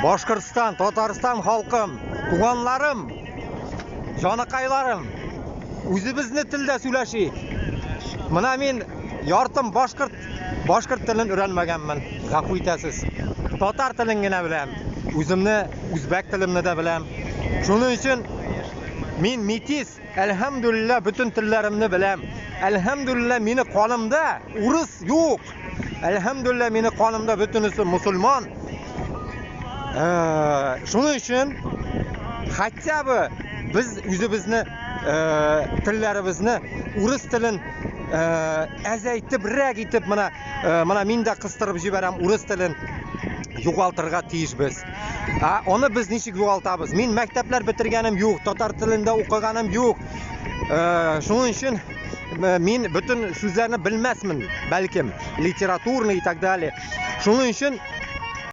Башкортстан, Татарстан халкым, туганнарым, җаныкайларым, үзебезне телдә сөйләшик. Менә мин яртым башкорт, башкорт телен өйрәнмәгәнмен, гафу итәсез. Татар телен генә беләм. Үземне үзбәк телемне дә беләм. Шуның өчен мин метис, әлхәмдүлилләһ, бөтен телләремне беләм. Әлхәмдүлилләһ, мине канымда урыс юк. Әлхәмдүлилләһ, мине канымда бөтенесе мусульман. Шуның өчен хотя бы без үзебезне телләребезне урыс телен әзәйтебрәк итеп менә менә мин дә кыстырып җибәрәм урыс телен югалтырга тиешбез. Ә аны без ничек югалтабыз? Мин мәктәпләр бетергәнем юк, татар телендә укыганым юк. Шуның өчен мин бөтен сүзләрне белмәсмен, бәлкем, литературный и так далее. Шуның өчен